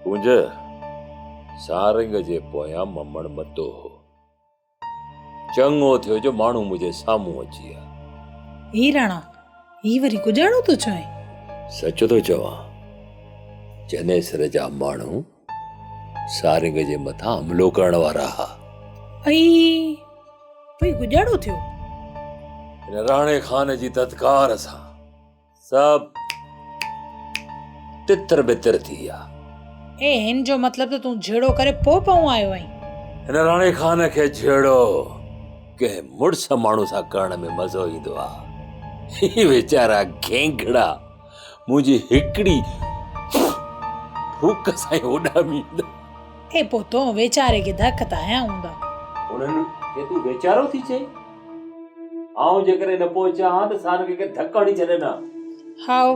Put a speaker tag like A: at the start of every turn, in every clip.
A: ڪونج، سارنگ جي پويان ممڻ متو هو. چڱو ٿيو جو ماڻهو منهنجي سامهون اچي ويا.
B: هي راڻا، هي وري ڪجهاڙو ٿو چوين؟
A: سچ ٿو چوان، چنيسر جا ماڻهو سارنگ جي مٿان حملو ڪرڻ وارا ها.
B: ائي، پوء ڪجهاڙو ٿيو؟
A: هن راڻي خان جي دڌڪار سان سڀ تتر بتر ٿي ويا.
B: اي هن جو مطلب ته تون جهيڙو ڪري پوء پئون آيو آهين.
A: هن راڻي خان کي جهيڙو ڪنهن مڙس ماڻهو سان ڪرڻ ۾ مزو ايندو آ. هي ويچارا گهينگهڙا منهنجي هڪڙي ڦوڪ سان ئي اڏامي ويندا.
B: اي پوء تون ويچاري کي ڌڪ ته هنيا هوندا.
A: انهن کي تون ويچارو ٿي چئين؟ آئون جيڪڏهن نه پهچان ها ته سارنگ کي ڌڪ هڻي ڇڏين ها.
B: هائو،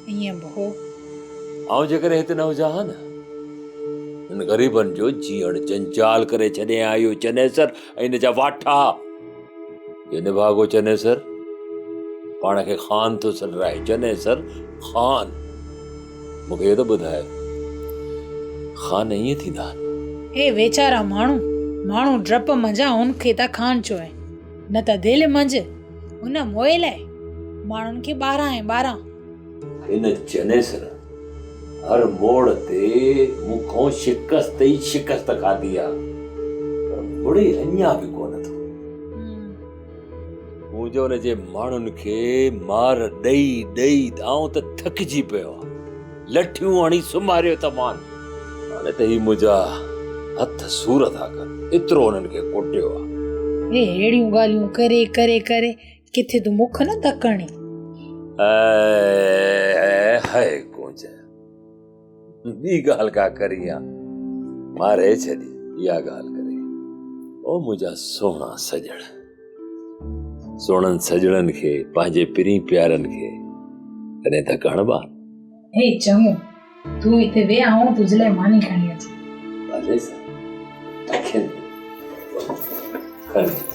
B: ائين به هو.
A: آئون جيڪڏهن هتي نه هجان ها نه، هن غريبن جو جيئڻ جنجال ڪري ڇڏين ها اهو چنيسر ۽ هن جا واٺا. اهو نڀاڳو چنيسر پاڻ کي خان ٿو سڏرائي، چنيسر خان. مون کي اهو ته ٻڌاء، خان ائين ٿيندا آهن؟
B: اي ويچارا ماڻهو، ماڻهو ڊپ منجهان هن کي ٿا خان چوين، نه ته دل منجهه هن موئي لاء ماڻهن کي ٻارهن ۽ ٻارهن.
A: هن چنيسر هر موڙ تي مون کان شڪست ئي شڪست کاڌي آ، پر مڙي اڃا به ڪونه ٿو. مون جو ان جي ماڻهن کي مار ڏئي ڏئي آئون ته ٿڪجي پيو آهيان. لٺيون هڻي سمهاريو ته مان. هاڻي ته هي منهنجا هٿ سور ٿا ڪن. ايترو انهن کي ڪٽيو آ.
B: هي ههڙيون ڳالهيون ڪري ڪري ڪري ڪٿي تون مک نه ڌڪ هڻين.
A: هاء هاء ڪونج. ٻي ڳالهه ڪا ڪرين ها ماري ڇڏي اها ڳالهه ڪري. او منهنجا سهڻا سڄڻ. سهڻن سڄڻن کي پنهنجي پرين پيارن کي ڪڏهن ڌڪ هڻبا؟
B: هي چڱو تون هتي ويهه آئون تنهنجي لاء ماني کڻي اچان.
A: ڀلي سائين اکين ۾ کڻي اچ.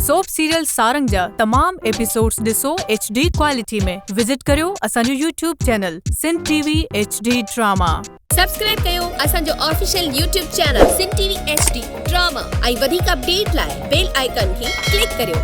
C: سوپ سيريل سارنگ جا تمام ايپيسوڊز ڏسو ايڇ ڊي ڪوالٽي ۾ وزٽ ڪريو اسان جو YouTube channel Sindh T V H D drama.
D: Subscribe ڪيو اسان جو official YouTube channel Sindh T V H D drama ۽ وڌيڪ اپڊيٽ لاء بيل آئيڪان کي ڪلڪ ڪريو.